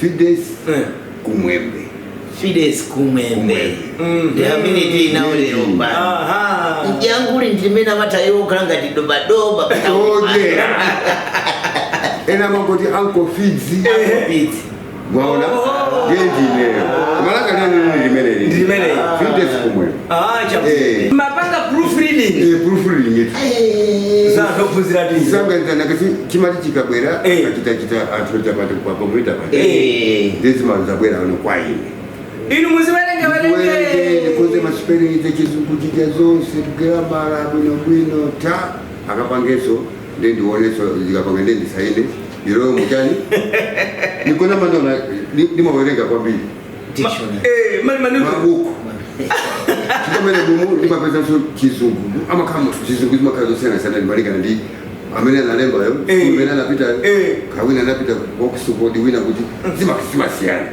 Fides Kumwembe. Fides Kumwembe ndi amene tili nawo lero pano. Mjanguli ndimene amatayo kukhala ngati dobadoba. Okay. Ena amangoti Uncle Fids. Fids. Mwaona? Ndiye ndineyo. Malaka nene limene. Ndi limeneli. Fides Kumwembe. Mapanga proofreading. Proofreading it. Zanthu ophunzira tizi. Sanganizana kasi chimati chikabwera akachitachita anthu chapati kwa kompyuta pati. Ndezima zabwera ano kwa ine. Inu muziwerenga. Werenge. Werenge. Ndikonze ma spelling, chizungu chija zonse, grammar bwino bwino, ta akapangeso, nde ndioneso zikapanga, nde ndisaine iroyo muchani nikona manona ndimawerenga kwambiri. Dictionary. Mali mali. Mabuku chikamene mumu ndimapezanso chizungu, amakhala chizungu zimakhala zosiyanasiyana ndimalingana ndi amene analembayo, amene anapita, kawina anapita ku Oxford, wina kuti zimasiyana.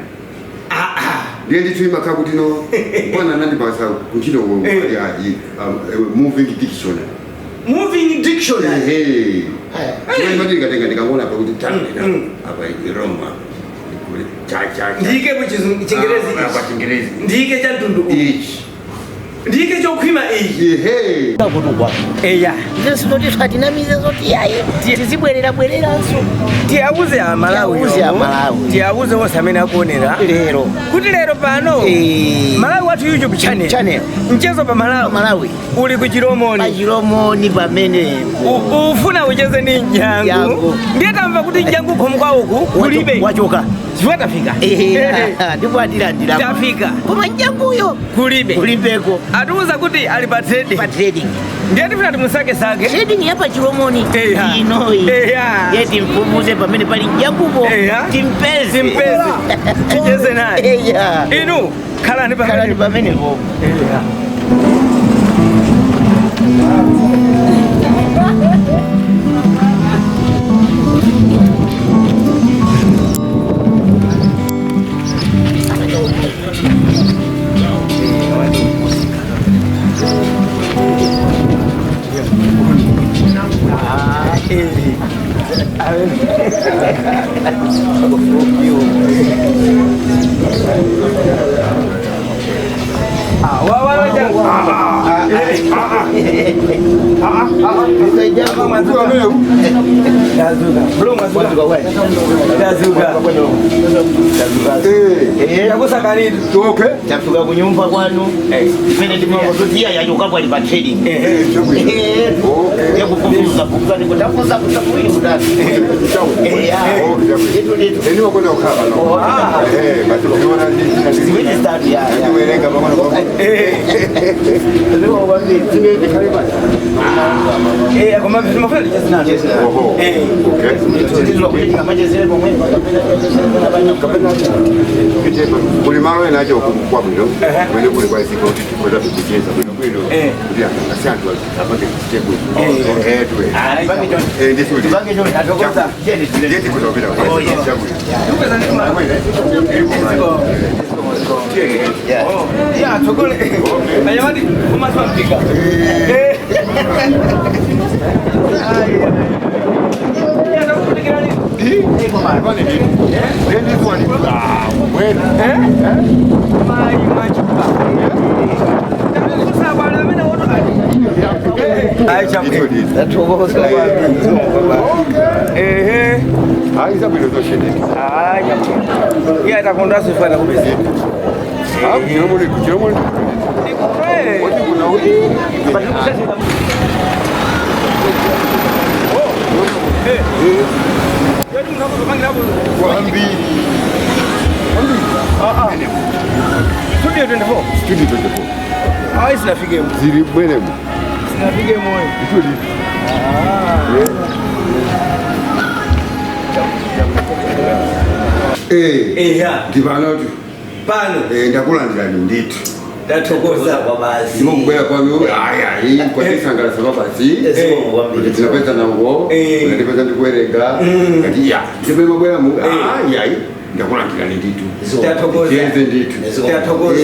Ndiye ndithu imakhala kuti no bwana anandipasa kuntchito moving dictionary. Moving dictionary. Ehe, chimene ndikatenga ndikangona apa kuti tana apa Roma cha cha cha. Ndiyike mu Chingerezi. Apa Ichi. Chingerezi. Ndiyike cha mtundu uwu. Ichi. Ndiyike chokhwima ichi. Ehe. Kutukwa. Eya. Ife sinoti twatinamize zoti yayi tizibwerera bwereranso. Tiyawuze Amalawi. Tiyawuze Amalawi. Tiyawuze onse amene akuonera lero kuti lero pano Malawi Wathu YouTube channel, Channel. Mchezo pa Malawi, Malawi, uli ku Chilomoni. Pachilomoni pamene. Ufuna ucheze ndi Mjangu. Mjangu. Ndiye tamva kuti Mjangu khomo kwauku kulibe. Wachoka. Chifukwa tafika. Ndipo atilandira. Tafika. Koma Mjanguyo kulibe. Kulibeko. Atiuza kuti ali pa trading. Pa trading. Ndiye tifuna timusakesake. Trading ya pachilomoni inoyi. Ye timfufuze pamene pali Mjangupo. Timpeze. Timpeze, ticheze naye. Inu khalani khalani pamene. Pamenepo. Eya. Ah, wa wa wa Jangu. Mtu amene Tazuka. Bro, mwazuka. Tazuka. Takusakanitu. Okay. Tafika kunyumba kwanu imene timangozoti iya yachokapo ali pa trading. Chabwino. Okay. Yekufufuza fufuza ndikutafuza kutafuili kutatu. Okay. Eni wakona kukhala pano. Basi kuona ndi Ziwiri zitatu ya. Ndiwerenga pang'ono pang'ono. Ndikhale basi. Koma timafuna ticheze nazo. Oho. Okay. Timachezere pomwe. Kapena kuli malo ena acho kwabwino kumene kuli kwaizika kuti tikoza kucheza bwino bwino kuti asi anthu apange chitebwe tuwe ndisi kuti Atokoza. ndiye tikuzopita. Oh, yes. Chabwino. Tupeza ndi ma. Ilipo. Oh, ya tokole. Anyamati kumaswa mpika. Ai. Ya takukutikira nini? Eh? Mai machuka. Takukusa bwana amene woto. Ai chamwe. Ehe. Hayi, zabwino zosheneka. Ai chamwe. Iya takonda sifana kubeza. Chilomoni chilomoni. Eh. Oti kuna uti. Yetu mnakuzopangira hapo. Kwambiri. Studio 24. Studio 24. Ai sinafike mo. Zili bwenemo. Sinafike moyo. Ndituli. Eya. Ndipanoti. Pano. Ndakulandirani ndithu. Tathokoza. Kwa basi. Ndimokubwera kwanu ayayi kwatisangalasa mabasi kuti tinapeza nango, unatipeza ndikuwerenga ngati ya ndipene mabweramu ayayi. Ndakulandirani ndithu. Tathokoza. Tiyeze ndithu. Tathokoza.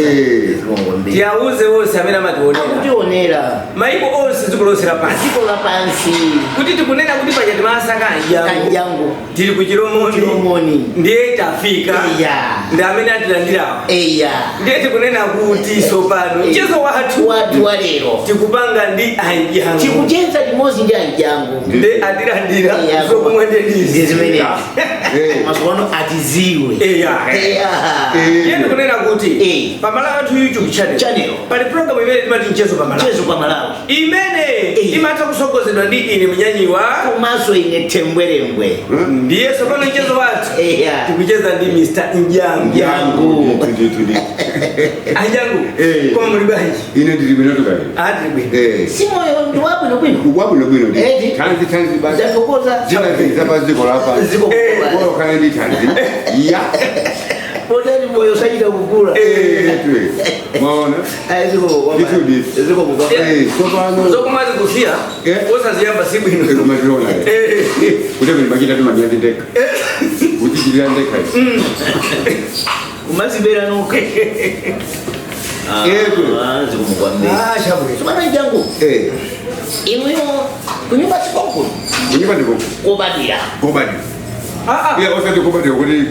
Tiyauze wonse amene amationera, Akutionera, maiko onse, dziko lonse lapansi, dziko lapansi, kuti tikunena kuti paja timasaka anjangu, kanjangu, tili ku Chilomoni, Chilomoni, ndiye tafika, Eya. ndi amene atilandirawa. Eya. Ndiye tikunena kuti sopano mchezo wathu wathu wa lero tikupanga ndi anjangu, tikucheza limodzi ndi anjangu, ndi atilandira, Eya. zokumwa ndi ndedizi. zimenezi. Eh. Masuku atiziwe. Eya. Eya. Iye ndikunena kuti pamalawi athu YouTube channel, Channel. pali program imene timati Mchezo Pamalawi, Mchezo pa Malawi, imene imatha kusogozedwa ndi ine Mnyanyiwa, komanso ine Thembwerembwe. Ndiye sopano mchezo wathu Eya. tikucheza ndi Mr Njangu. Njangu. Ndithu, ndithu, ndithu. Anjangu, Eh. koma muli bwanji? Ine ndili bwino tukali. Atili bwino. Eh. Si moyo ndi wabwino bwino? Wabwino bwino ndi. Eh. Thanzi, thanzi basi. Tathokoza. Zina zapa dziko lapansi. Dziko. Bora ukhale ndi thanzi. Ya. Potani moyo sachita kukula. Eh, twe. Maona? Ziko. Ndithu, ndithu. Ziko kukula. Eh, sopano. Zokumwa zikusiya, osaziyamba si bwino. Kumaziona. Eh. Kuti machita timanyandi ndekha. Kuchichitira ndekha. Kumazibera nokha. Eh, kwe. Ziko mukwambiri. Ah, chabwino. Tsopano Njangu, Eh, inuyo kunyumba sikonkulu? Kunyumba ndiko Kobadira? kobadira. Ah, ah. Iya, osati kobadira kuti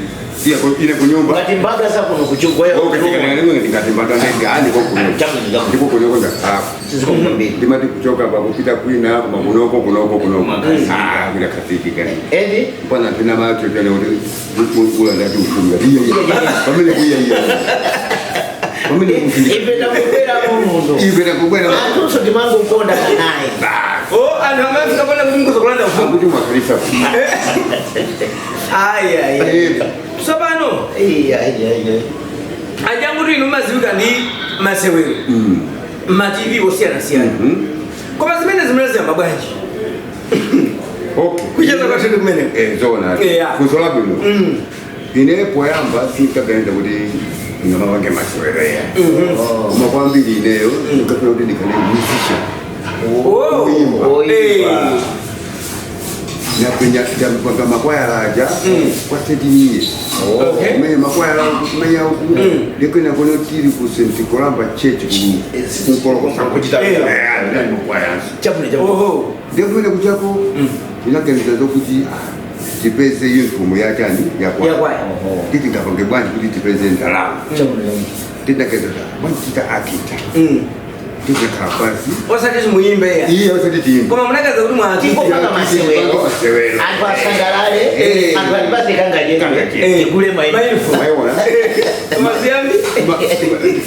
iya ine kunyumba. Ngati mbadwa zakuno kuchigwaya. Ndingati mbadwa ndegani kokuno. Chabwino, chabwino. Ndiko kunoko ndakhalako. Ziko mukwambiri. Ndimati kuchoka pa kupita kwina koma kunoko kunoko kunoko. Ah, kuda khazikika. Edi. Mpana tina macho chane kuti kula ndati ufumu. Iya iya. Pamene kuya iya. Pamene kufika. Ife takubwera munthu. Ife takubwera. Anthuso timangokonda naye. Oh, anthu amafika pona kuti mkuzokulanda ufumu. Akuti mwakhalisa. Ayi ayi. Eh. Tsopano Iya iya iya. anjangu inu mumaziwika ndi masewero ma TV osiyanasiyana, koma zimene zimene ziyamba bwanji? Okay. Kucheza kwathu ndi kumeneko. Eh, zoona. Yeah. Funso labwino. Ine poyamba sinkaganiza kuti ngamapange masewero ya. Koma kwambiri ineyo nkafuna kuti ndikhale musician. Oh. Kuimba. Eh. Napenya ndapanga makwayala aja kwa 13 years. Okay. Kumenya makwayala, kumenya uku ndikwena kuno tiri ku St Columba Church ku Nkolokosa. Eh. Ndali makwayalanso. Chabwino, chabwino. Oho. Ndikumene kuchako ndinaganiza zokuti tipeze uniform yachani, yakwaya. Yakwaya. Titi ngapange bwanji kuti tipeze ndalama? Chabwino. Tinaganiza bwanji tita akita, titakhala pansi. Osati timuyimbe ya? Iye, osati tiyimbe. Koma munakaza kuti mwati Tingopanga masewero. Masewero. Anthu asangalale, Eh. anthu alipase kangaje. Kangaje. Tikule mayi. Mailifu. Maiona. Maziyambi.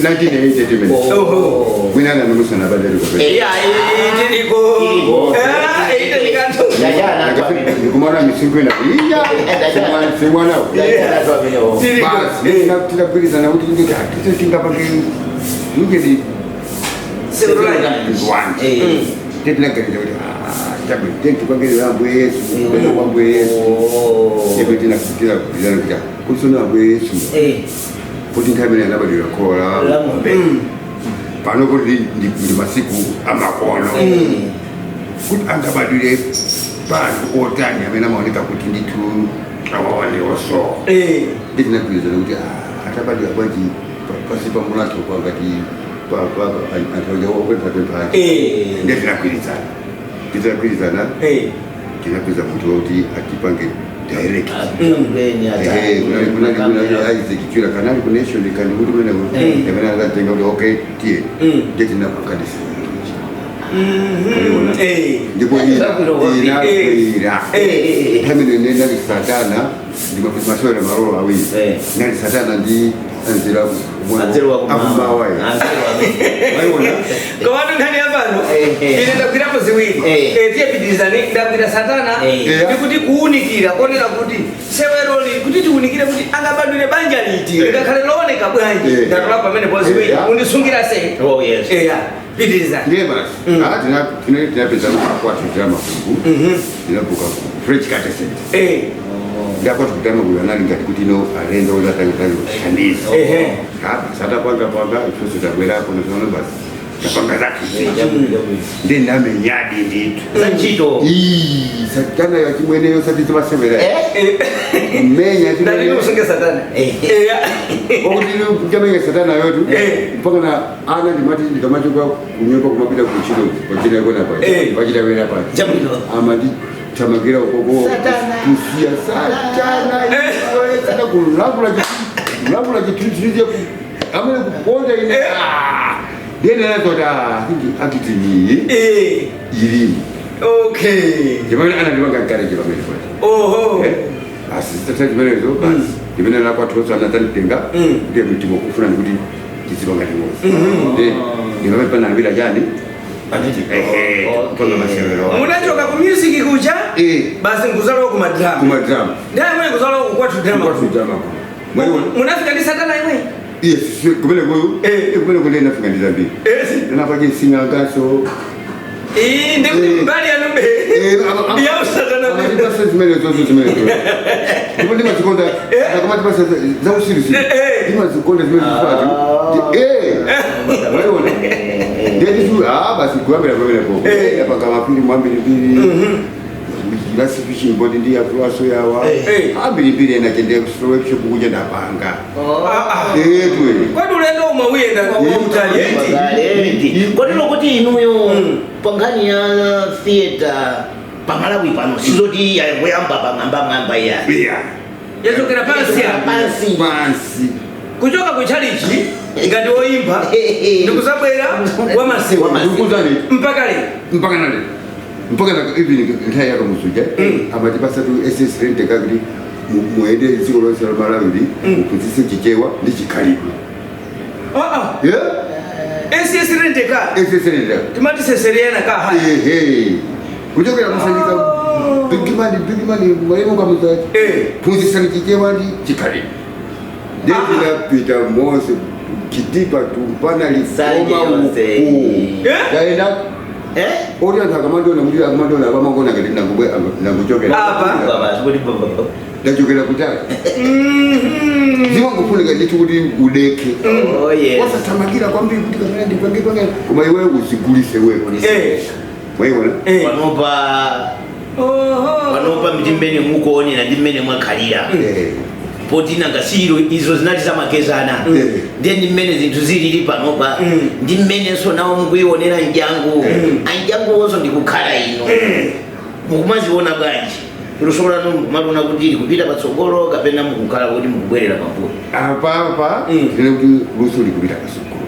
1980 timene. Oho. Mwinana nomusana badali kopera. Iya, tiliko. Tiliko. Eh, ite Ndajana anthu amene. Ndikumana misinkhu ina iya simwanawo. Ndajana anthu amenewo. Tiliko. Basi tinagwirizana kuti nditi atite tingapange mungedi Several. wanje. Eh. Titinaganiza kuti chabwino tentipange ambuye Yesu, kupenda kwa Ambuye Yesu. Oh. Ndipo tinagwirizana kuti kusona Ambuye Yesu, Eh. kuti nthawi imene anabadwira khola La ng'ombe. pano kuti ndi masiku amakono, kuti angabadwire panthu otani amene amaoneka kuti ndithu awawa ndi osowa? Eh. Nditinagwirizana kuti atabadwira bwanji pasi pa mulatho kwangati anthu aja opemphapempha. Eh. Ndiye tinagwirizana, tinagwirizana, Eh. tinapeza munthu wakuti atipange direct. Beni ata. Ehe, kunali Isaac Chula kanali ku Nation kandi kuti kumene amene anatenga kuti okay, tiye. Ndiye tinapanga. Eh. Ndipo inakwira. Eh. Nthawi imene nali Satana, ndimasewera malolo awiri. Nali Satana ndi anzira. Anzeru wakumawa. Akumawayo. Anzeru amene. Maiona. Komatu nkhani yapano, Eh. ine ndagwirapo ziwiri. Eh. Eh, tiye pitirizani. Ndagwira Satana, Eh. ndikuti kuwunikira konena kuti seweroli kuti tiwunikire kuti angabadwire banja liti, lingakhale looneka bwanji. Eh. Ndatola pamene po ziwiri. Eh. Undisungira se. Oh yes. Eya, pitirizani. Ndiye basi tinapeza akwathu tira mafungu, tinabuka French Culture Center. Eh. Ndakwathu kutira mafungu anali ngati kuti ino alendo ozatangatanga kuthandiza. Ehe. Basi atapanga panga, ifenso tabwerapo nasono basi. Tapanga zathu zija. Ndi ndamenyadi ndithu. Za ntchito. Ii, satana yachimweneyo sati timasevera. Eh? Menya Ndalini chimweneyo. usunge satana. Eh. Okuti kuchamenya satana yotu. Eh. Mpaka na ana ndimati ndikamachoka kunyumba kumapita kuchiro pachina kona pa. Eh. Pachita wena pa. Chabwino. Amandithamangira ukoko. Satana. Kusiya satana. Iwe satana kulakula kulakula chithunzi amene kuponda ine. Ah. Ndene nazoti ah akiti iyi ilimo. Okay. Chimene anandipanga encourage pamene paja. Oho. Asi zitatha zimenezo basi ndimene lakwathosa anadzanditenga ndiye mtima kufuna ndikuti tizipanga limodzi ndi ndimamene panayambira chani kupanga masewero. Munachoka ku music kuja? Eh. Basi nkuzalowa ku madrama. Kumadrama. Ndiye amene kuzalowa ku kwathu drama. Kwathu drama. Mwaiona. Munafika ndi satana imwe? Yes, kumene kuyu kumene kule nafika ndi zambiri. Ndinapake singangaso. Ndi kuti mbali yanube. Ya usatana. Amatipasa zimene zozo zimene zozo ndipo ndimazikonda akamatipasa zausirisi ndimazikonda zimene zifatu. Waiona ndetisu basi kuyambira pamenepo apanga mafilimu ambirimbiri lasi fishing boat ndi akuluaso yawa ambirimbiri ena chende workshop kuja ndapanga etwe. Kwati ulendo umwe uyenda utali eti. Kotero kuti inuyo pankhani ya theatre pamalawi pano sizoti yakuyamba pang'ambang'amba ya. Iya. Yachokera pansi apa. Pansi. Pansi. Kuchoka ku chalichi ngati woyimba ndikusabwera wamasewa. Ndikuzani. Mpaka lero. Mpaka nale mpaka na even nthawi yako musuja amatipasa tu ss rent kakuti muyende dziko lonse la Malawi muphunzitse Chichewa ndi chikhalidwe. Yeah? Ss rent ka. Ss rent. Timati seseriyana ka haya. Ehe, kuchokera kusanyika big man big man mwalimu kamuzachi phunzitsani Chichewa ndi chikhalidwe ndinapita mose Chitipa tumpana Sanje Likoma yonse. uku yaenda oti anthu akamandiona kuti akamandiona apamangona ngati nanguchokera Apa. Ndachokera kutali zimangofunika ndithu kuti udeke. Oh, yes. Wasathamangira kwambiri kuti kamene ndipange koma iweyo uzigulise wewe. Mwaiona. Panopa Oho. panopa ndi mmene mukuonera ndi mmene mwakhalira poti nanga siro izo zinali zamakezana ndiye ndi mmene zinthu zilili panopa ndi mmenenso nawo mukuionera mjangu anjangu wonso ndikukhala ino mukumaziona bwanji luso lanu mukumaona kuti likupita patsogolo kapena mukukhala kuti mukubwerera pambuyo? Apapa ndine kuti luso likupita patsogolo.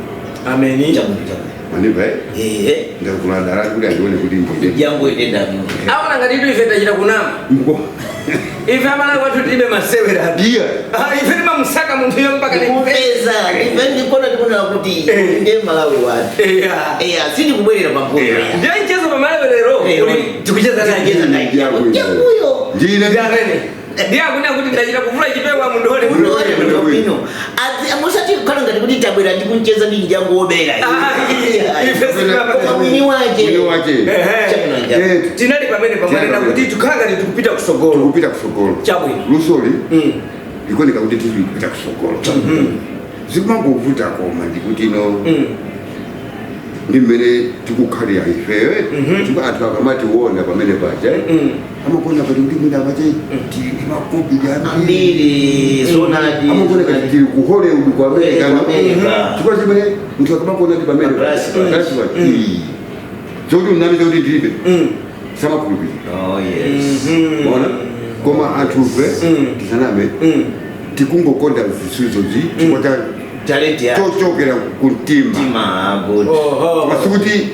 Ameni. Chabwino, chabwino. Manimva Ehe. ndakulandala kuti andione kuti ndine Mjangu ine ndamino. Aona ngati itu ife tachita kunama. Ife amalawi kwathu tilibe masewera. Iya. Ife timamusaka munthuyo mpaka Ndikupeza ife ndikona tikunena kuti ndiye Malawi wathu. Iya. Eya, sindikubwerera pambuyo. Ndiye mchezo pamalawi lero kuti tikucheza naye. Tikucheza naye. Mjanguyo. Ndine. Ndi amene ndiye akunena kuti ndachita kuvula chipewa mundione kuti Mundione bwino. Musati kukhala ngati kuti tabwera ndi kuncheza ndi mjangu wobera. Ife sitimapanga. Koma mwini wache. Mwini wache. Chabwino, njalo. Tinali pamene pamanena kuti tikhala ngati tikupita kusogolo. Tikupita kusogolo. Chabwino. Lusoli likuoneka kuti tili kupita kusogolo. Zikumangovuta koma ndikuti ino ndi mmene tikukhalira ifeyo chifukwa anthu akamationa pamene paja amakuona pati kuti mwina pache tili ndi makobidi ambiri. Ambiri zonadi. Amakuona kati tili ku Hollywood ku America. Ku America. Chifukwa chimene munthu akamakuona ndi pamene Pa glass paja. glass paja. Zokuti unamiza kuti ndilibe samakhulupirira. Oh yes. Ona koma anthufe tisaname tikungokonda zisuzozi chifukwa cha Talent ya. chochokera kumtima. Tima good. Oho. Masikuti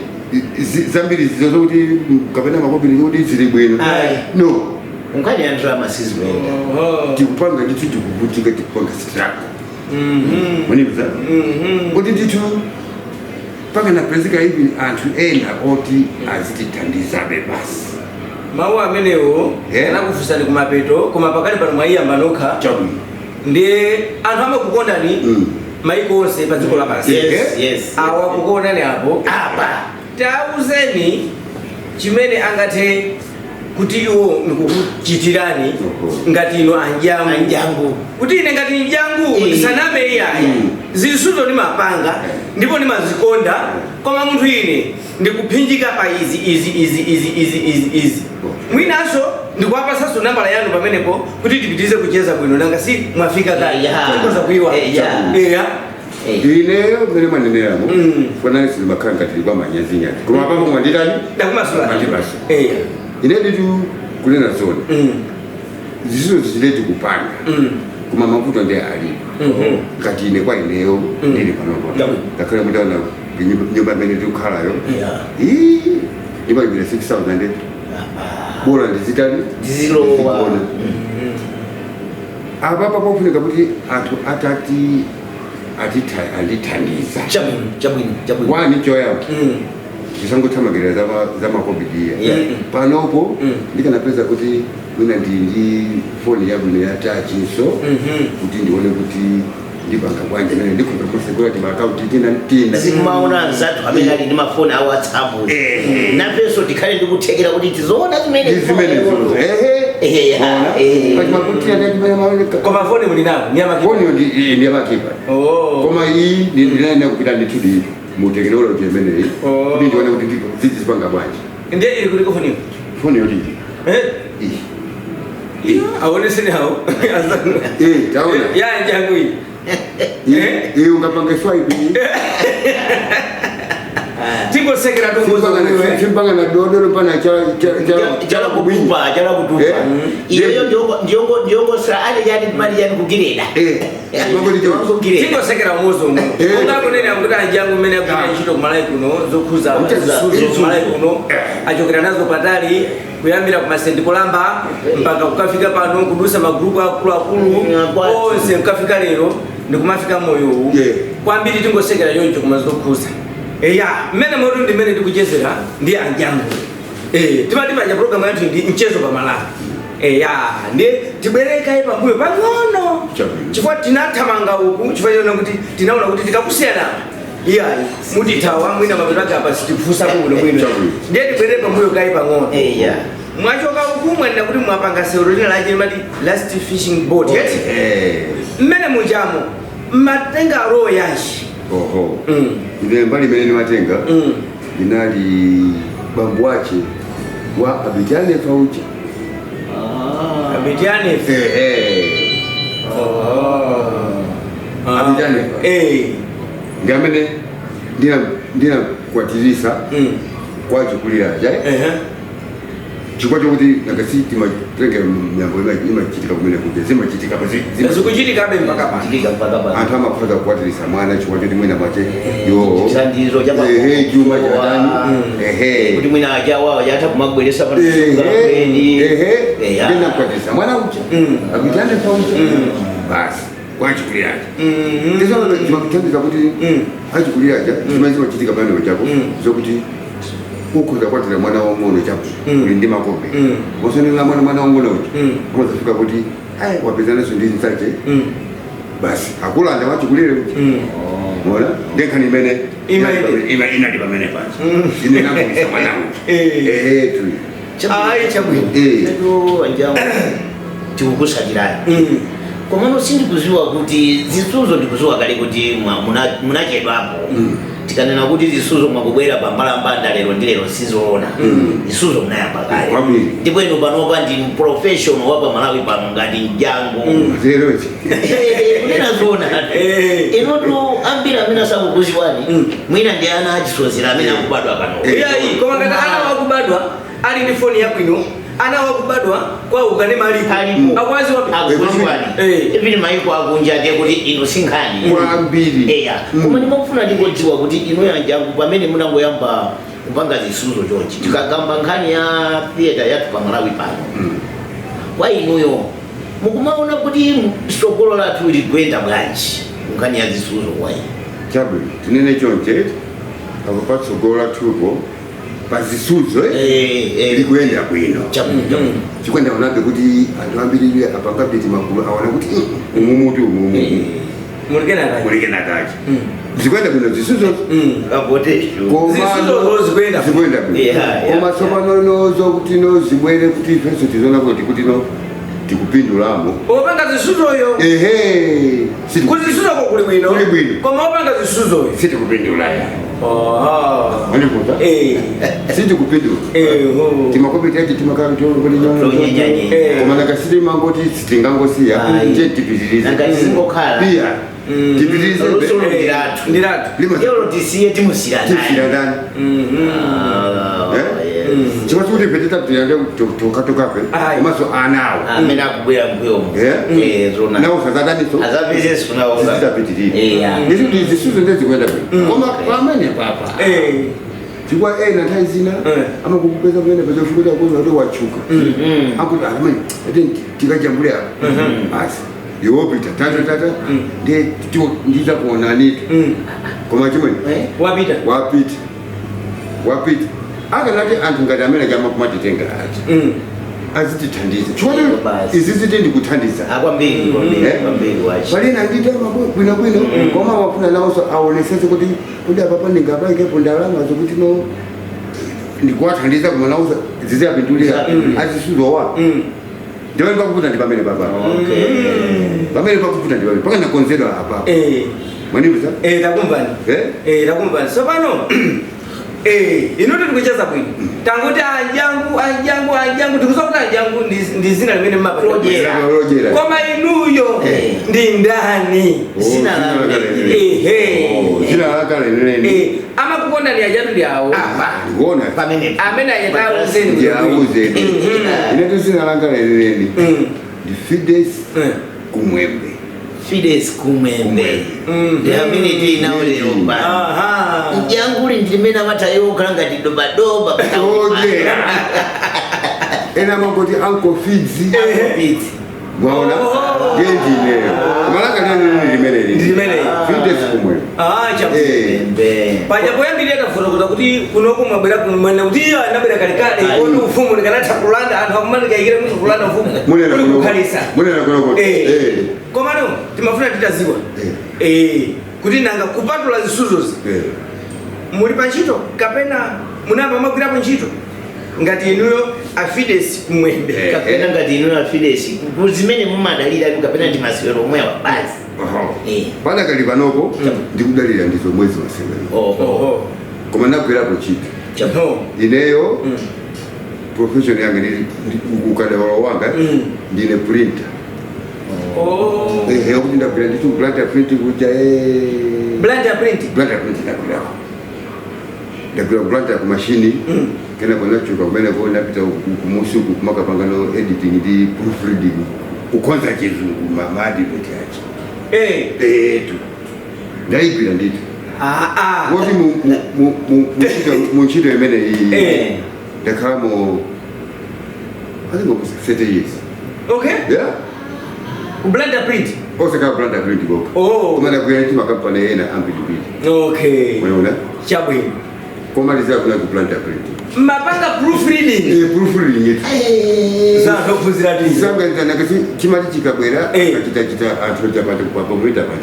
zambiri zizokuti kapena makobiri kuti zili bwino. Ayi. No. Nkhani ya drama sizimenda. Oho. Tikupanga ndithu tikuvutika tikupanga struggle. Munimza kuti ndithu pakanapezeka ivi anthu ena oti azitithandizabe basi. Mawu amenewo anakufunsani kumapeto koma pakali pano mwayiyamba nokha. Chabwino. Ndiye anthu amakukondani maiko onse pa dziko lapansi. Yes, yes. Awa kukuonani apo. Apa. Tauzeni chimene angathe Kuti iwo ndikukuchitirani Oho. ngati ino anjangu. Anjangu. Kuti ine ngati njangu ndisaname iyayi, zisuzo ndimapanga ndipo ndimazikonda, koma munthu ine ndikuphinjika pa izi, izi, izi, izi, izi, izi, izi. Mwinanso ndikuwapasanso nambala yanu pamenepo kuti tipitirize kucheza bwino, nanga si mwafika kale, tikoza kuiwa. Eya. Ineyo mmene mwaneneramo, fanani silimakhala ngati kwa manyazinyazi, koma apapo mwanditani? Ndakumasula. Mwandipasa. Eya. Ine nditu kunena zona, zisuzo zichileti kupanga, koma mavuto ndi alipo. Ngati ine, kwa ineyo ndili panopo, ngakhale mutaona nyumba imene tikukhalayo, ii, imalipira 6000, bora ndizitani? Ndizilowa. Ndizigona. Apapa pofunika kuti anthu atati andithandiza. Chabwino, chabwino, chabwino. Wani, choyamba, tisangothamangira za macovid. Panopo ndikanapeza kuti mwina ndili ndi foni yabwino ya touch nso, kuti ndione kuti ndipanga bwanji imene ndikhoza kumasegula ti maakaunti tina tina. Zikumaona anzathu amene ali ndi mafoni a WhatsApp, nafenso tikhale ndikuthekera kuti tizoona zimene Ndi zimene zozo, ehe. Pachimakuti. Koma foni muli nawo ni amakipa? Foni ndi yamakipa. Oh. Koma iyi ndinayenda kupita ndithudi mu technology imeneyi kuti ndione kuti zizipanga bwanji. Ndiye ili kuliko foniyo? Foni yotiti? Eh? Iyi. Aoneseni awo. Eh, taona. Ya njangu iyi. Iyi ungapange swipe. Tingosekera tongoza. Simpanga na dodolo pana Chala kutupa, chala kutupa. Iyoyo ndiyongosera ali yani mali yani kugireda. Kugireda. Tingosekera umuzo umu. Ungakunena kuti anjangu mmene akugwira ntchito kumalawi kuno, zokhuza zisuzo kumalawi kuno, achokera nazo patali, kuyambira ku Masenti Kolamba mpaka kukafika pano, kudusa magrupu akuluakulu onse, kukafika lero ndikumafika moyowu. Kwambiri tingosekera choncho, koma zokhuza. Eya, mmene moto ndi mmene tikuchezera ndi anjangu. Timati paja program yathu ndi Mchezo pa Malawi. Eya, ndiye tibwerekayi pambuyo pang'ono. Chabwino. Chifukwa tinathamanga uku chifukwa chiona kuti tinaona kuti tikakusiyana, iyayi, mutithawa, mwina mapeto ake apa sitifusa bwino bwino. Chabwino. Ndiye tibwerere pambuyo kayi pang'ono. Eya. Mwachoka uku, mwenda kuti mwapanga sewero lina lache limati Last Fishing Boat, yeti? Mmene mujamo mmatenga role yanji? Oho. Ine mbali imene ndimatenga ndinali bambo ache wa Abijane Fauchi. Abijane. Abijane ndi amene ndinakwatirisa kwachikulira ja, chifukwa chokuti nakasi timatenge miyambo imachitika kumene kuja, zimachitika pa Zikuchitikabe mpaka pano. Chitika mpaka pano. Anthu amakhoza kukwatirisa mwana chifukwa choti mwina mwache yo Chithandizo cha ehe, chuma chatani, ehe. Kuti mwina achawawo chatha kumabweresa pa. Ehe, ndinakwatisa mwana ucha, akutane pa ucha basi kwachikuliracha. Ndizo zimakuthandiza kuti achikuliracha zimene zimachitika pamene chako, zokuti ukhoza kwatira mwana wang'ono chapo uli ndi makope, osonera mwana wang'ono uja, amazafika kuti ai, wapezananso ndi nsache, basi akulanda wachikulire uja. Mona ndekhani imene inali pamene pacha, ine nakulisa mwana uja. Ehe tu. Ayi, chabwino. Anjawo tikukusatirani, komano sindikuziwa kuti zisuzo, ndikuziwa kale kuti munachedwapo. Tikanena kuti zisuzo mwakubwera pambalambanda lero ndi lero, sizoona. Zisuzo munayamba kale. Kwambiri. Ndipo inu panopa ndi professional wa pamalawi pano ngati Mjango. Zerochi. Kunena zona, inutu ambiri amene asakukuziwani mwina ndi ana achisozera amene akubadwa pano. Iyayi, koma ngati ana wakubadwa ali ndi foni yabwino, ana wakubadwa kwa ukane maliko. Alipo. Akwazi wapi? Akuziwani. Even maiko akunja ndiye kuti inu sinkhani. Kwambiri. Eya, koma ndimafuna ndingodziwa kuti inu yanjangu, pamene munangoyamba kupanga zisuzo chonchi, tikagamba nkhani ya theatre yathu pamalawi pano, kwa inuyo mukumaona kuti tsogolo lathu ligwenda bwanji nkhani ya zisuzo kwa inu? Chabwino, tinene chonche, apo patsogolo lathupo pazisuzo likuyenda bwino. Chabwino, chabwino. Chikuyenda onabe kuti anthu ambiri apanga update magulu, aona kuti umumuti umumu. Mulikena kachi. Mulikena kachi. Zikuyenda bwino zisuzo. Kapoteshu. Zisuzo zikuyenda. Zikuyenda bwino. Koma tsopano nozo kuti no zibwere kuti ifenso tizoona kuti no tikupindulamo. Opanga zisuzoyo. Ehe. Kuti zisuzoko kuli bwino. Kuli bwino. Koma opanga zisuzoyo. Sitikupindula ya. Aha. Andikuta? Sitikupindula. Ho. Timakopi taiti timakhala Tonyenyanyenya. koma nakasitimangoti sitingangosiya nje tipitirize. Nanga tizingokhala. Iya. Tipitirize. Lusulo ndilatu. Ndilatu. Lero tisiye timusira ndani. Timusira ndani. Ah, yes. Chifukwa chikuti ife titapitira tokatokafe komanso anawo. Amene akubwera mbuyomo. Zona. Nawo sazadaniso. Azapezeso nawo. Zitapitirira. Ndikuti zisuzo ndezikuenda bwino. Koma pamene papa. Chifukwa ena nthawi zina amakukupeza pamene pachofukuti akuza kuti wachuka. Akuti amene ati tikajambule apa. Asi. Iwopita tata tata ndiye ndizakuonanitu. Koma chimwe Wapita. wapita. Wapita. Akanati anthu ngati amene chamakumatitenga ati. Azitithandiza. Chifukwa izi ziti ndikuthandiza. Kwambiri kwambiri kwambiri wachi. Palina ndita bwino bwino koma wafuna nawonso aonesese kuti kuti apapa ndingapangepo ndalama zokuti no ndikuwathandiza koma nawonso ziziyapindulira azisuzowa. Ndipamene pakuputa ndi pamene papa. Pamene pakuputa ndi pamene pakana konzedwa apa. Mwanimvesa? Takumvani. Takumvani. Tsopano inuti tikucheza bwino. Tanguti anjangu anjangu anjangu tikuzowa kuti anjangu ndi zina limene mmapata. Lojera. Koma inuyo ndi ndani? Zina la Ehe. Zina laka leneleni. Amakukonda ndi ajatu ndi awo. Ndikuona. Pamene. Amene ayetauzeni. Ndiyauzeni. Inetu zina langa leneleni. Ndi Fides Kumwembe. Fides Kumwembe. Ndi amene tili nawo lero pano. Aha. Mjanguli ndi limene amatayo kukhala ngati dobadoba. Ojera. Ena mangoti Uncle Fids. Fides. Mwaona? Ndiye ndineyo. Koma langa leneleni limeneli. Ndi limeneli. Fides Kumwembe. Ah, chabu. Kumwembe. Paja poyambirira tafotokoza kuti kunoko mwabwera kumwene kuti iyo anabwera kalekale kodi ufumu ndikanatha kulanda anthu akumanikayikire munthu kulanda ufumu Munena kuli kuno. kukhalisa. Munena kuno. Komano timafuna titaziwa kuti nanga kupatula zisuzozi muli pa ntchito kapena munayamba mwagwirapo ntchito ngati inuyo a Fides Kumwembe. Kapena ngati inuyo a Fides kuzimene mumadalira kapena ndi masewero omwewa basi. Padakali panopo ndikudalira ndizo mwezi masewero. Oho. Koma ndagwirapo ntchito. No. Ineyo profession yanga ndi ukadaulo wanga ndine printer. Kuti ndagwira nditu Blantyre print kuja Blantyre print. Blantyre print ndagwirako. Ndagwira Blantyre ku machine. Kena kunachuka kumene ko ndapita kumusi uku kumakapangano editing ndi proofreading. Kukonza chizungu ma advert achi. Etu. Ndaigwira nditu. Woti mu ntchito imene iyi. Ndakhala mu I think it was 30 years. Okay. Yeah. Blantyre print. Osakhala Blantyre print koko. Koma ndagwira ndi makampani ena ambirimbiri. Okay. Mwaona? Chabwino. Komalizira kuna ku Blantyre print. Mapanga proofreading. Proofreading itu. Zatophunzira tizo. Sanganizana kuti chimati chikabwera akachitachita anthu chapati pa computer pa.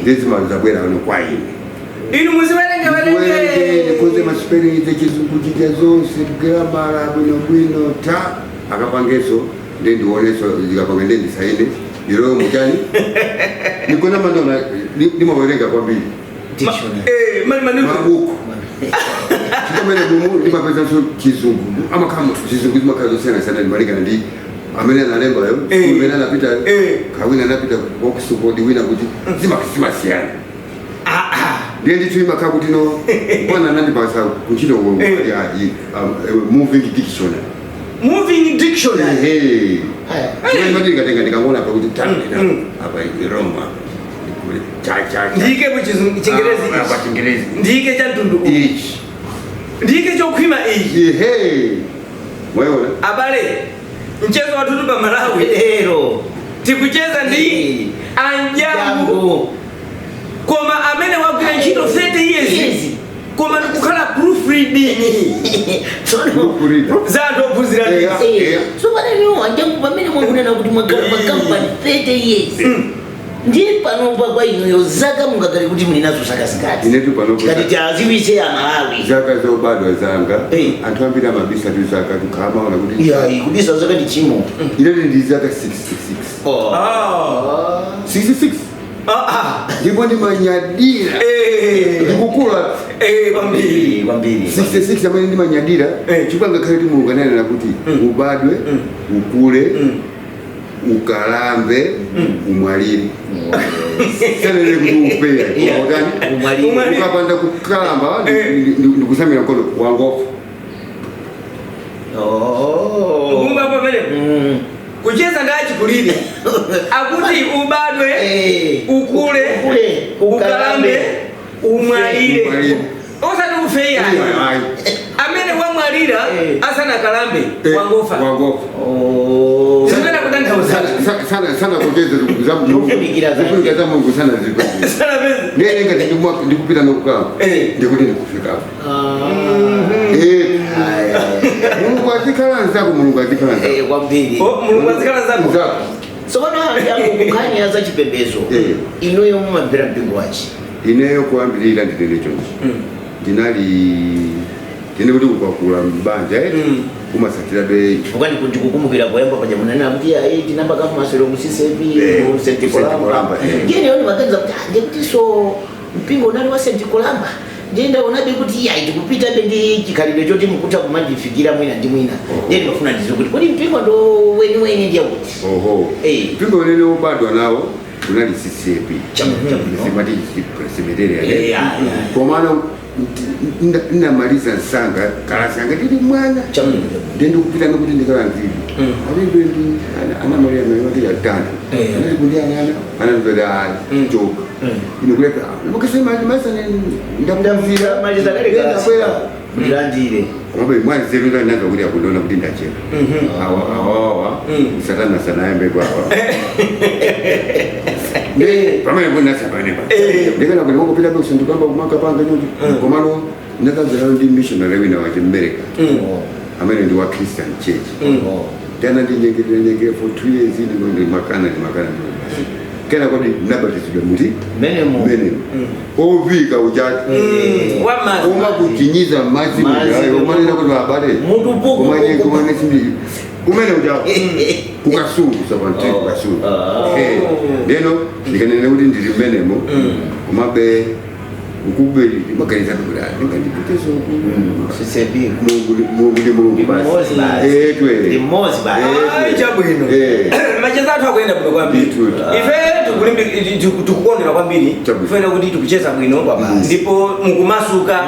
Ndezima zabwera ano kwa ine. Inu muziwerenga Werenge werenge. ndikuze maspelling zechizungu chija zonse kugiramara bwino bwino ta akapangeso ndiye ndioneso zikapanga ndiye ndisaine iroyo muchani. Nikona mandona ndimawerenga kwambiri. Dictionary. Mani Mabuku. Chikamene mumu ndimapezanso chizungu. Amakhala chizungu chimakhala zosiyanasiyana ndimalingana ndi amene analembayo amene anapita kawina anapita ku Oxford wina kuti zimasiyana. Ndiye ndithu imakhala kuti no bwana anandipasa kuntchito moving dictionary. Moving dictionary. Chimene ndikatenga ndikaona apa kuti apa Roma. Cha cha cha. Ndiyike mu Chingerezi Apa ichi. Chingerezi. Ndiyike cha mtundu uwu. Ichi. Ndiyike chokhwima ichi. Ehe. Mwaona? Abale, mchezo wathu pa Malawi. Lero. Tikucheza ndi anjangu. Jangu. Koma amene wagwira ntchito 30 years. Years. Koma ndikukhala proofreading. Tsono. Proofreader. Za anthu ophunzira ndizi. So pamene anjangu pamene mwakunena kuti mwakhala pa company 30 years. Ndiye panopa kwa inuyo zaka mungakhale kuti muli nazo zaka zingati? Inetu panopo Tikati tiaziwise Amalawi. Zaka zobadwa zanga, Eh. anthu ambiri amabisa tu zaka, tukhamaona kuti Iyayi, kubisa zaka ndi chimo. Ineti ndi zaka 66. Oh. Ah. 66. Ah, ah. Ndipo ndimanyadira Eh. ndikukula. Eh, kwambiri. Kwambiri, kwambiri. 66 amene ndimanyadira, Eh. chifukwa ngakhale kuti Mulungu ananena kuti ubadwe, ukule, ukalambe, umwalire, sanene kuti ufe. Yeah. Utani? Umwalire. Umwalire. Ukapanda kukalamba, Eh. ndikusamira mkono wangofa. Oh. Kumva pamene kucheza ndi achikulire akuti ubadwe, Eh. ukule, ukule, ukalambe, umwalire. Umwalire. Osati ufe iyayi. Ayi. Amene wamwalira Eh. asanakalambe Eh, wangofa. wangofa. Oh. Zimene kutanthauza Sana- sana sana kucheza za Mulungu. Zofunikira zake. Zofunikira za Mulungu sana zipezeka. Sanapeza. Ndiye ngati ndikupita nokukamba, Eh. ndikuti ndikufikapo. Ah. Eh, Aya. Mulungu azikhala nzako, Mulungu azikhala nzako. Eh, kwambiri. Oh, Mulungu azikhala zako. Nzako. Tsopano yangu kunkhani ya zachipembedzo, Eh. inuyo mumamvera mpingo wachi? Ineyo kuyambirira, ndinene chonchi, ndinali ndine kuti ukakula mbanja, eh, umasatira be. Chifukwa ndikukumbukira poyamba paja munanena kuti ayi, tinamba kafumasero ku CCAP, Eh, ku St. ku St. Columba. Columba, eh. Ndiye lero ndimaganiza kuti ah, ndiye kuti so mpingo unali wa St. Columba. Ndiye ndaonabe kuti iyayi, tikupitabe ndi chikhalidwe choti mukutha kumandifikira mwina ndi mwina. Ndiye ndimafuna ndiziwe kuti kodi mpingo ndo weniweni ndiye kuti? Oho. Eh. Mpingo unene wobadwa nawo unali CCAP. Chabwino, chabwino. Simati Presbyterian. Eh, ya, ya. Komano ndinamaliza nsanga kalasi yanga ndili mwana. Chabwino, chabwino. Ndiye ndikupita nokuti ndikalanzidwe, alimbe ndi ana Maria mali atano. Eh. Anati kundiyang'ana, anandipeta ayi, joka ine kuleka mukasema ndamvira. Maliza kale kalasi. Ndabwera. Ndilandire. Komabe mwanzeru ndanaza kuti akundiona kuti ndachepa, awa awawa satana sanayambe kwawa ndi pamene kunasa pamenepa. Ndikana kuti mokupita kusandukamba kumakapanga nyonje, komano ndakazerano ndi missionary wina wache Mmereka amene ndi wa Christian Church. Oh. Tena ndinyengerera nyengera for 2 years, ine ndimakana, ndimakana, kena kodi nabatizidwa muti? Menemo. Menemo ovika uchati Wamazi. umakuchinyiza madzi. Madzi. Mujayo umanena kuti abale Mutu puku, kumanye puku. kumane sindi kumene uja kukasungu sapanti kukasungu. Ah. Eh, ndeno ndikanena kuti ndili mmenemo, komabe ukube maganiza kuti ndingandipiteso. CCAP. Mulungu ndi Mulungu basi. Mmodzi basi. Etwe. Ndi mmodzi basi. Ayi, chabwino. Eh. Macheza athu akuyenda bwino kwambiri. Ndithu. Ife tikukondera kwambiri. Chabwino. Kufena kuti tikucheza bwino Basi. ndipo mukumasuka,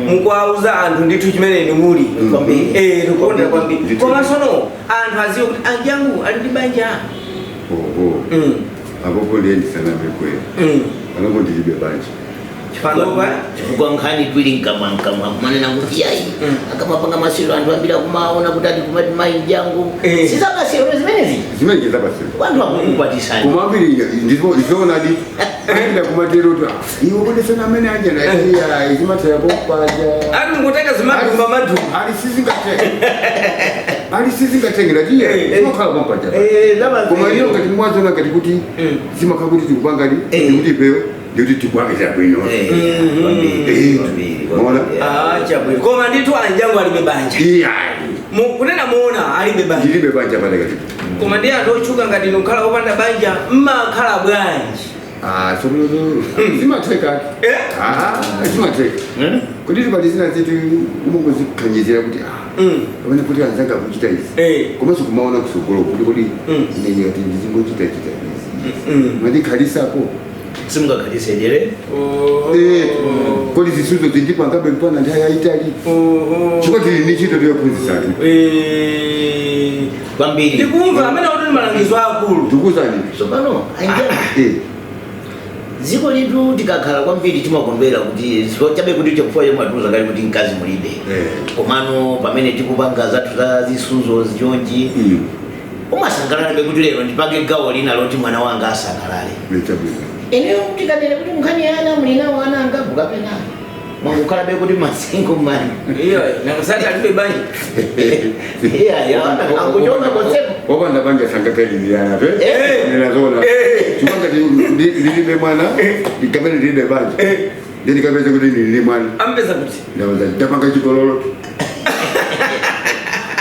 mukuauza anthu ndithu chimene inu muli. Kwambiri. Eh, tikukondera kwambiri. Ndithu. Komanso no anthu aziwe kuti anjangu ali ndi banja. Oho. Apopo ndiye ndisanambe kwera. Panopo ndilibe banja. Panopa? Chifukwa nkhani twili mkamwa mkamwa kumanena kuti yayi, akamapanga masero anthu ambiri akumaona kuti ati kumati mayi mjangu. Eh. Sizamasero zimenezi. Zimene zapasero. Anthu akukukwatisani. Koma ambiri ndizoonadi aenda kumatero kuti iwe kudesana amene aja naiya izimatera kopaja. Ati mukutenga zimadumba madumba. Ali sizingatenge, ali sizingatenge latiya zimakhala kompaja. Koma iyo ngati mwazona ngati kuti zimakhala kuti tikupangadi, ndikuti ipeyo ndikuti tikupangiza bwino. Eh, maona? Ah, chabwino. Koma ndithu anjangu alibe banja. Iyayi. Kunena muona alibe banja. Ndilibe banja patakati. Koma ndi anthu otchuka ngati inu kukhala opanda banja, mmakhala bwanji? Ah, sokunozo zimatheka. Eh? Ah, zimatheka kuti tipali zina zetu umongozikhanyizira kuti ah, pamene kuti anzanga kuchita izi, komanso kumaona kusogolo kuti kodi ine ngati ndizingochita chita izi, mandikhalisako? Simungakhalise. Oh. Eh, kodi zisuzo zindipangabe mpana nthawi yayitali? Oho. Chifukwa tili ndi ntchito toyophunzitsatu. Eh. Kwambiri. Ndikumva amene kuti ndi malangizo akulu. Tikuzani. Tsopano anjangu, Eh, dziko litu tikakhala kwambiri timakondwera kuti chabe kuti chakufua chomwe atiuza kale kuti mkazi mulibe. Eh. Komano pamene tikupanga zathu za zisuzo zichonchi, umasangalalabe kuti lero ndipange gawo lina loti mwana wanga asangalale. Chabwino. Ineyo tikanene kuti nkhani ya ana, muli nawo ana angapo kapena mwangukhalabe kuti ma single man? Iyo nakusati alibe banja. Iya, ya, akuchoka konseko. Wopanda banja sangakalilirana pe. Nena zona. Chifukwa ngati ndilibe mwana, ndikamene ndilibe banja, ndikapeza kuti ndilili mwana, Ampeza kuti? Ndapeza ndapanga chigololo.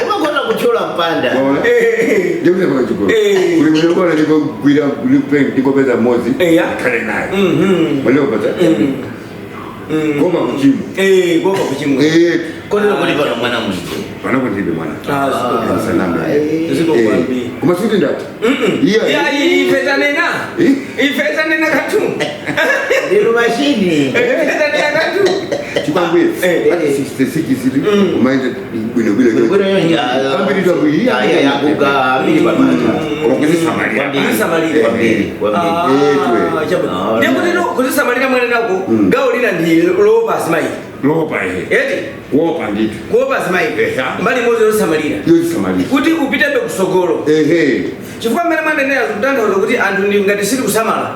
Umakona kuthyola mpanda. Waona, ndikuti ndapanga chigololo. Kuli bwino kona ndikogwira, ndikopeza mmodzi, ndikhale naye. Waliopata koma kuchimo. Kuopa kuchimwa. Kotero kuti pano mwana mulibe? Panopo ndilibe mwana. Ah, ziko. Saname. Ziko kwambiri. Koma sikuti ndati iya. Ya, ife tanena. Ife tanena katu. Ndinu mashini. Ife tanena katu. Chikwangwire ati 66 zili umaenda bwino bwino. Bwino. Ambiri twabwino. Yakuga ambiri pamanja. Koma kuzisamalira. Kuzisamalira. Kwambiri, kwambiri. Etwe. Chabwino. Ah, Ndiye kuti no kuzisamalira mwene nako, gawo lina ndi lowopa azimayi. Lopa ihe. Eti? Kuopa ndithu. Kuopa azimayi. Mbali imodzi yosamalira. Yozisamalira. Kuti upitebe kusogolo. Chifukwa mmene mwanenera zikutanthauza kuti anthu ndi ngati sili kusamala,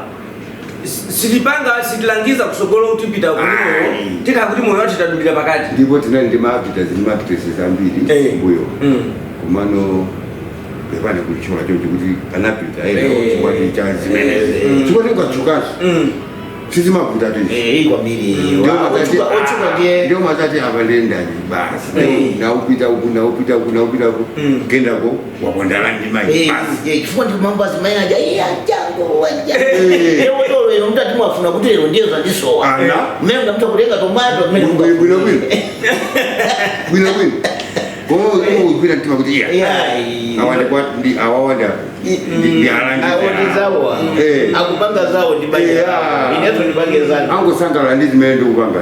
sitipanga, sitilangiza kusogolo kuti pita kuti moyo Ayi. tikhala kuti moyo wathu tadulira pakati. Ndipo tinali ndi ma actors ndi ma actresses ambiri mbuyo. Komano pepane kulichola choncho kuti anapita ena chifukwa cha zimenezi, chifukwa tingachukaso sizimavuta tizi. Kwambiri. Otchuka ndiye. Ndio matati apa ndendani basi. Naupita uku, naupita uku, naupita uku, kendako wapondala ndi mayi basi. Chifukwa ndi mambo azimayi aja, iye ajango waja. Ewo lero mtati mwafuna kuti lero ndiye zvandisowa. Ana. Mmene ungamutha kutenga tomato mmene. Bwino bwino bwino bwino, koma ugwira mtima kuti iya, awa ndi awawa ndi alangizi. Awo ndi zawo. Akupanga zawo ndi banja. Inezo ndipange zanu. Angosangalala ndi zimene ndikupanga.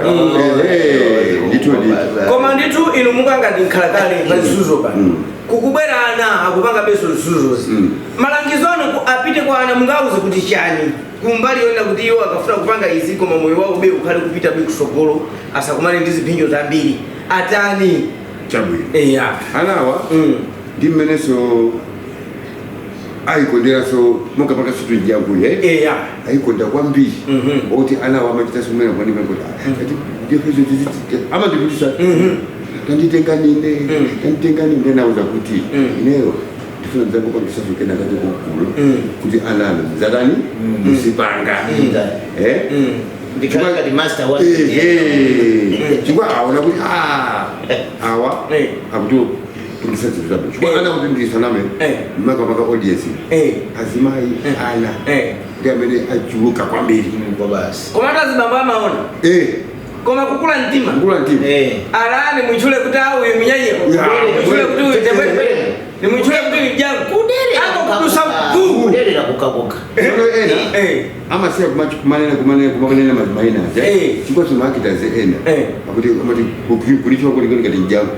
Ndithu ndithu. Koma ndithu inu mukangati nkhalakale pa zisuzo pano, kukubwera ana akupanga beso zisuzozi, malangizo anu apite kwa ana, mungauze kuti chani kumbali yonena kuti iwo akafuna kupanga izi koma moyo wawo be ukhale kupita be kusogolo, asakumane ndi ziphinjo zambiri, atani? Chabwino. Eya. Anawa ndi mmenenso ayikonderanso mungapanga situ janguye. Ayikonda kwambiri. Okuti anawa amachita somene kwandimene kuti amandiputisa, tanditenga nine, tanditenga nine. Nauza kuti ineyo ndifuna ndizangopangisa kena kati kukulu kuti anano mzatani muzipanga. Ndikhala ngati master wa. Ehe, chifukwa aona kuti ah, awa akuti pangisa zinthu zabwino, chifukwa ana, kuti ndisaname, makamaka audience, azimayi, ana ndi amene achuluka kwambiri. Kwa basi. Koma ati azibambo amaona koma kukula mtima. Kukula mtima. Alani mwitchule kuti a uyu munyanyiwa, mwitchule kuti uyu tebwere, nimwitchule kuti uyu jangu angokudusa mkuu. Kuderera kukakoka. Tsono ena amasiya kumanena kumanena kumanena maina aja, chifukwa simaakitaze ena akuti amati kulichwa kuli ngati mjango,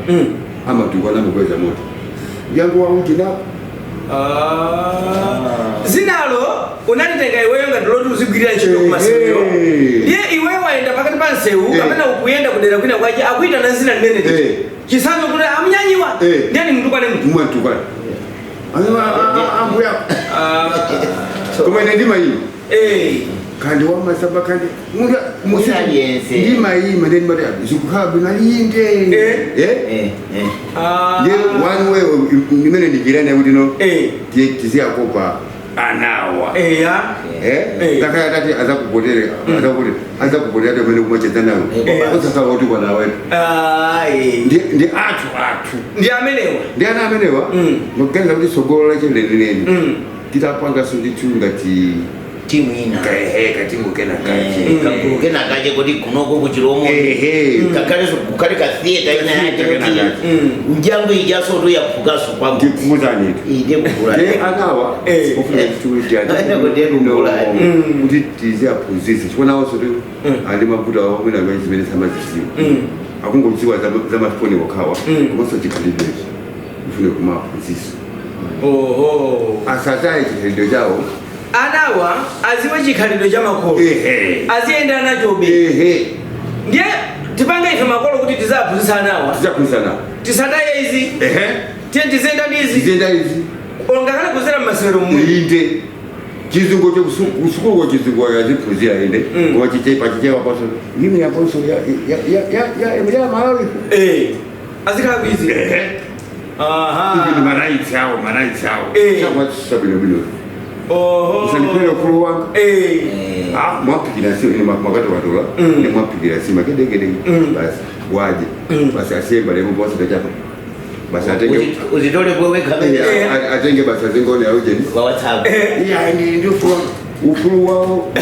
amatukwana, mukweza moto mjango wauti napo. Ah. Zinalo unalitenga iweyo ngati loti uzigwirira ntchito kumasewero, ndiye iweyo wayenda pakati pa msewu kapena ukuyenda kudera kwina kwache, akuitana zina limene chisanzo kuti amunyanyiwa, ndiye ni mtukwane mtu. Mwatukwana ambuya, koma ine ndimayima kandi wamasamba kandi Mwina aliyense. Ndimayima, ndi ndimati zikukhala bwino aliyinde. Ndiye one way imene ndijirani kuti no tiziyakopa anawa. Eya. Takaya tati azakupotere, azakupotere, azakupotere ati amene kumacheza nawe osasala kuti kwana wetu. Ayi. Ndi athu athu. Ndi amenewa. Ndi ana amenewa. Mukuganiza kuti tsogolo lache lenileni titapangaso ndithu ngati Timu ina. Kaehe, katimu kena kache. Kakulu kena kache kuti kunoko kuchiromo kakaleso kukhale ka theatre ina yake Theatre kuti kena kache. mjango ijaso to yaphukaso kwangu. Ndikuzanitu. Ide kukula. Ndi anawa ofuna Ndiye kukula. kuti tiziaphunzitse, chifukwa nawonso tu ali mavuto awo mwina amene zimene samazidziwa, akungodziwa za mafoni okhawa, komanso chikhalidwechi ifune kumaphunzitsa Oho. asataye chikhalidwe chawo. Anawa aziwe chikhalidwe cha makolo, aziyenda nachobe. Ndiye tipange ife makolo kuti tizaphunzitsa anawa. Tizaphunzitsa nawo. Tisataye izi. Tiye tiziyenda ndi izi. Tiziyenda izi. Ngakhale kuzera mmasewero mmwe. Inde, chizungu kusukuluko chizungu akachiphunzira inde, koma pachichewa paso limwe yaponso ya Malawi. Azikhala kuizi. Aha. Even marights awo, marights awo. Eh. Sakwatisa bwinobwino. Oho. Usandiphere ufulu wanga. Eh. Ah, mwapikira simu ine makati watola ne mwapikira simu akedekede basi waje basi asiye balemo bosi kachapa basi atenge. Uzitole bweweka. Eh, atenge basi azingone aujeni. Wa WhatsApp. Iya, ndi ufulu wawo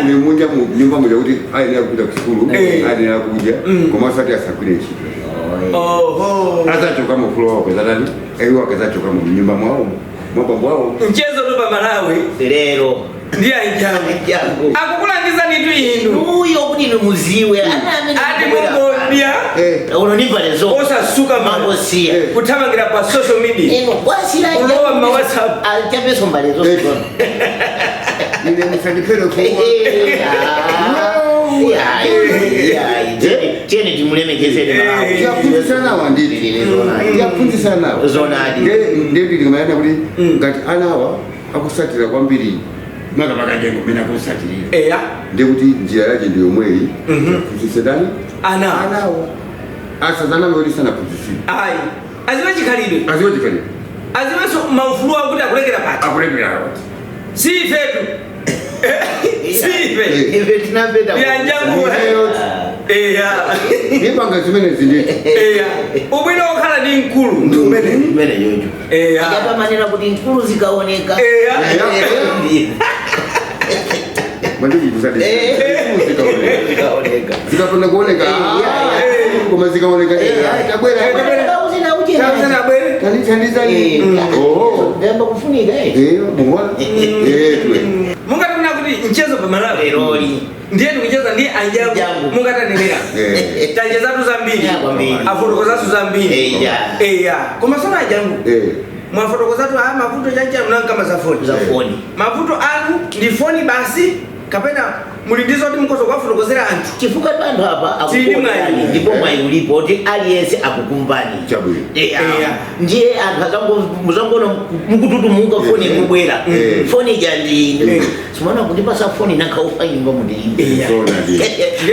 uli munja mu nyumba muja kuti ayenera kupita ku sukulu, ayenera kudya, koma asati asagwire ntchito. Oho. Azachoka mu ufulu wawo kazatani, iwo akazachoka mu nyumba mwawo, mwabambo wawo. Mchezo tu pa Malawi Lero ndi anjangu. Jangu. Akukulangizani tu inu. Uyo kuti inu muziwe ana amene Ati mungodya unonipa lezo osasuka mano. mangosiya. Kuthamangira pa social media. Ino kwasira. Kulowa ma WhatsApp. Achapeso mbalezo. Ine musandiphere ufulu wanga. Tiyeni timulemekezeni Malawi. Tiyaphunzisanawa nditi, tiyaphunzisanawa. Zonadi. Ndeti ndikumayana kuti ngati anawa akusatira kwambiri makamakajengo mene akusatirira, ndekuti njira yache ndi yomweyi, aphunzitse dani? Ana. Anawo asazaname kuti sanaphunzitsire. Ayi. Aziwe chikhalidwe. Aziwe chikhalidwe. Aziwenso maufulu awo kuti akulekera pati. Akulekera pati. Si ifetu. Si ife. Ife tinapeta. Yanjangu. Eya. Nipanga zimene zinditi. Eya. Ubwino wokhala ndi mkulu ndi umene. Imene yocho. Eya. Akapamanena kuti nkulu zikaoneka. Eya. Mandikukusati Zikaoneka. zikapanda kuoneka, koma zikaoneka, tabwera. Tauzana bwere. Tandithandizani. Oho. Ndayamba kufunika. Eh, muona tuwe. Mungatanena kuti mchezo pa Malawi. Leroli. Ndiye tikucheza ndi anjangu. Anjangu. Mungatanenera. Tachezatu zambiri. Ya, kwambiri. Afotokozatu zambiri. Eya. Eya. Koma sona anjangu. Mwafotokozatu a mavuto chancha mnankama za foni. Za foni. Mavuto anu ndi foni basi kapena muli ndizo kuti mukhoza kuwafotokozera anthu. Chifukwa anthu apa Tili mwayi. akukuonani ndipo mwayi ulipo kuti aliyense akukumbani. Chabwino. Eya. Eya. Ndiye anthu muzangoona mukututumuka, foni ikubwera, foni ija ndi simaona kundipasa foni nakhaufa nyumba mundiyimbe. Eya. Zona ndi.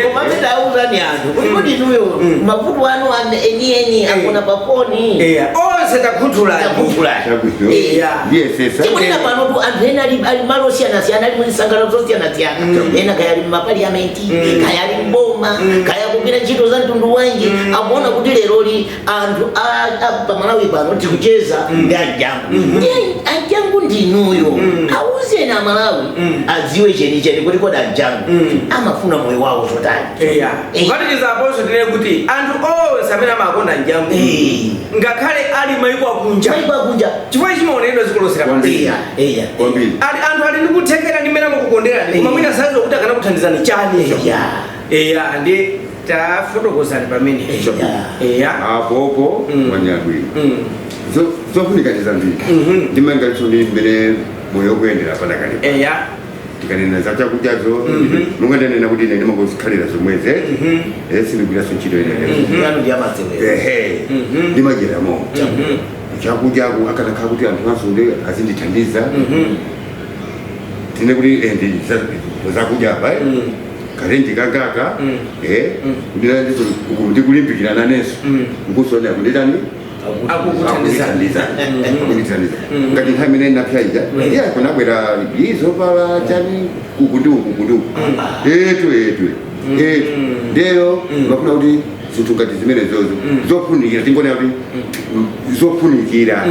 Koma amene anthu kuti kodi inuyo mavuto anu enieni akuna pa foni. Eya. Onse takhuthulani. Takhuthulani. Chabwino. Eya. Ndiye sesa. Tikunena pano tu anthu ena ali malo osiyanasiyana, ali muzisangalalo zosiyanasiyana, ena kaya ali mumapaliyamenti, kaya ali mboma, kaya kugwira ntchito za mtundu wanji, akuona kuti leroli anthu pamalawi pano tikucheza ndi anjangu. Ndiye anjangu ndinuyo, auzeni Amalawi adziwe chenicheni kuti kodi anjangu amafuna moyo wawo zotani. Eya. Eh. Kuphatikiza aponso tinene kuti anthu onse amene amakonda njangu, ngakhale ali mayiko akunja, Mayiko akunja, chifukwa chimaonedwa dziko lonse lapansi. Kwambiri. Eya, eya. Kwambiri. Ali anthu ali ndi kuthekera ndi mmene amakukonderani, koma mwina saziwa kuti akanakuthandizani chani. Eya. Eya, ndi tafotokozani pamene. Eya. Eya. Apopo wanyabwino. Zofunika ndi zambiri, ndimangalitso ndi mmene moyo kuyendera panakale. Eya. Tikanena za chakudyazo, mungandanena kuti ine ndimangozikhalira zomweze, sindigwiraso ntchito inenezo. Yanu ndi amasewero. Ehe, ndimadyeramo chakudyaku. Akanakhala kuti anthu asunde azindithandiza, tine kuti ndi zakudya apa kalenji kangaka kudira ndikulimbikira nanenso nkusonera kunditani. Akukuthandizani. Akundithandiza ngati nthawi imene ndinapsa ija, iya, kunabwera izopala chani uku ndi uku, uku ndi uku, etu etu etu. Ndeyo mafuna kuti zinthu ngati zimene zozo zofunikira, tingonera kuti zofunikira,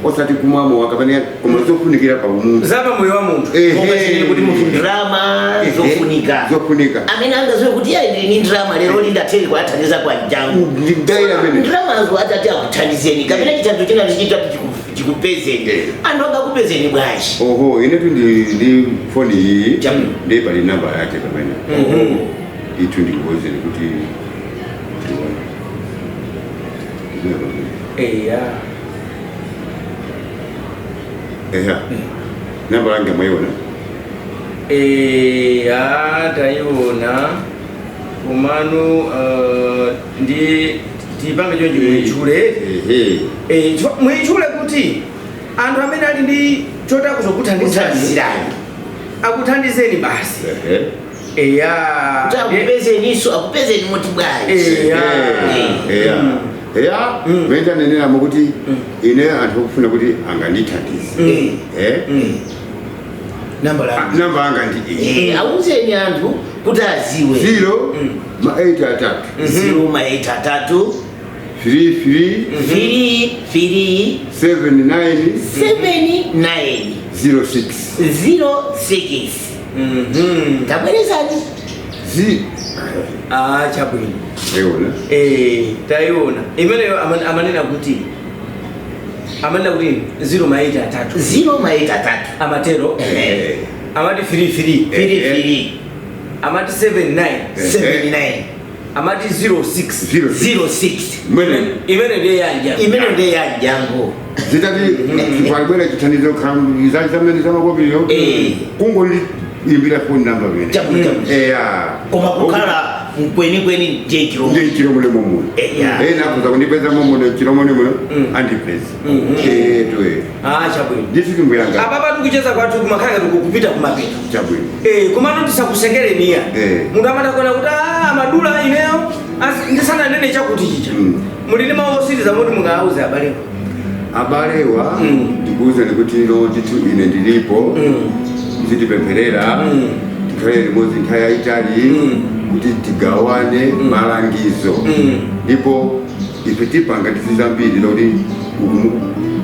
osati kumwamo kapena, koma zofunikira pa umunthu. Zapa moyo wa munthu. Monga zimene kuti munthu ndrama zofunika. Zofunika. Amene angaziwe kuti iye ndili ndi ndrama lero lindathere kuathandiza kwa jangu. Ndidayira amene. Ndramazo atati akuthandizeni kapena chithandizo china chichitati chikupezeni, anthu angakupezeni bwanji? Oho, inetu ndi foni iyi. Chabwino. Ndi pali namba yake pamene itu ndikuwozeni kuti tione. Ndiwe pamene. Eya. Eya, namba yange mwayiona? Eya, tayiona, komano ndi tipange chonchi, muitchule. Ehe. Muitchule kuti anthu amene ali ndi chotako zokuthandizani Kuthandizirani. akuthandizeni basi. Ehe. Eya. Kuti akupezeniso, akupezeni moti bwanji? Eya. Eya. Eya, mene tanenera kuti ine anthu akufuna kuti angandithandize, eh. Namba la Namba anga ndi iyi. Auzeni anthu kuti aziwe. 0 ma 8 atatu. 0 ma 8 atatu. 3 3. 3 3. 7 9. 7 9. 0 6. 0 6. Tabwerezani. Zi. Ah, chabwino. Eona. Tayiona imeneyo. Amanena kuti 0 ma 8 atatu. 0 ma 8 atatu. Amatero. Amati 3 3. 3 3. Amati 7 9. 7 9. Amati 06. 0 6. 0 6. Mwene. Imene ndiye yanja. Imene ndiye yanjango. Zitati palibwera chithandizo zamene zamakopiyo, kungoliimbira phone number mene. Chabwino, chabwino. Eya. Koma kukhala mkwenikweni ndiye Chilomoni. Ndiye Chilomoni momuno. Eya. Ena akuza kundipeza momuno, Chilomoni muno andipeza etu. Ah, chabwino. Ndisitumbu yanga. Apa patikucheza kwathu kumakhala kupita kumapeto. Chabwino. Komano tisakusekereniya. Munthu amadakona kuti, "Ah, madula ineyo ndisananene chakuti chicha." Muli ndi mawu osiriza moti mungawauze abalewa? Abalewa, ndikuwuzani kuti ino ndithu ine ndilipo, muzitipempherera, tikhale limodzi nthawi yayitali kuti tigawane malangizo. Ndipo ife tipanga ndithu zambiri lokuti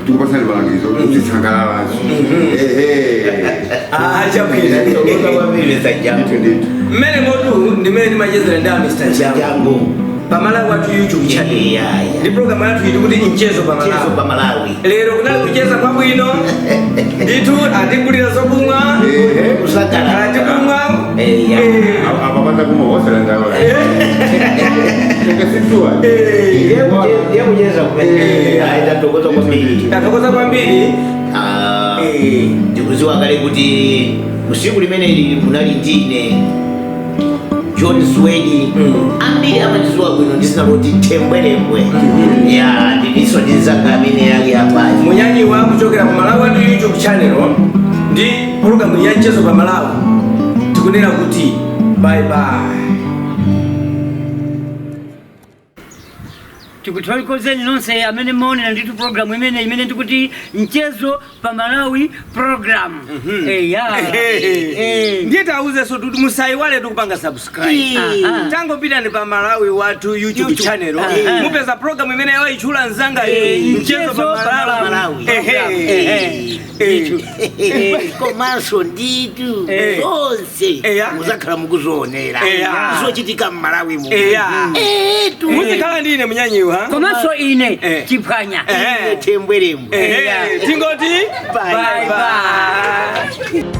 tikupasani malangizo tizisangalalanso, ehe. Ah, chabwino. Tokoza kwambiri, Mr. Jango. Ndithu, ndithu. Mmene motu ndimene ndimachezera ndi a Mr. Jango Jango. Pamalawi wathu YouTube channel. Ndi program yathu ili kuti Mchezo Mchezo Pamalawi. Pa Malawi. Lero kunali kucheza kwabwino ndithu, atigulira zokumwa. Ehe. Kusangalala. Atikumwa. Eya. Apa pata kumahosera ndawa tekasitua. Yekucheza kumene aitatokoza kwambiri. Tatokoza kwambiri. Ah, ndikuziwa kale kuti usiku limeneli munali ndine John Swedi, ambiri amatiziwa bwino ndizina loti Thembwerembwe ya ndiliso ndinzanga amene ali apayi. Munyanyiwa kuchokera ku Malawi wathu YouTube channel ndi pologalamu ya Mchezo pa Malawi, tikunena kuti bye bye. Tikuthokozeni nonse amene maonera ndithu programu imene ndikuti Mchezo pa Malawi program, eya. Ndiye tauzenso kuti musayiwale tikupanga subscribe. Tangopitani pa Malawi wathu YouTube channel, mupeza program imene yawaitchula mzanga, Mchezo pa Malawi. Malawi. Ehe. Komanso nditu zonse muzakhala mukuzionera zochitika mmalawi mu. Etu. Muzikhala ndine Munyanyiwa. Komanso ine Chiphwanya. Ehe. Thembwerembwe. Ehe. Tingoti Bye. Bye bye.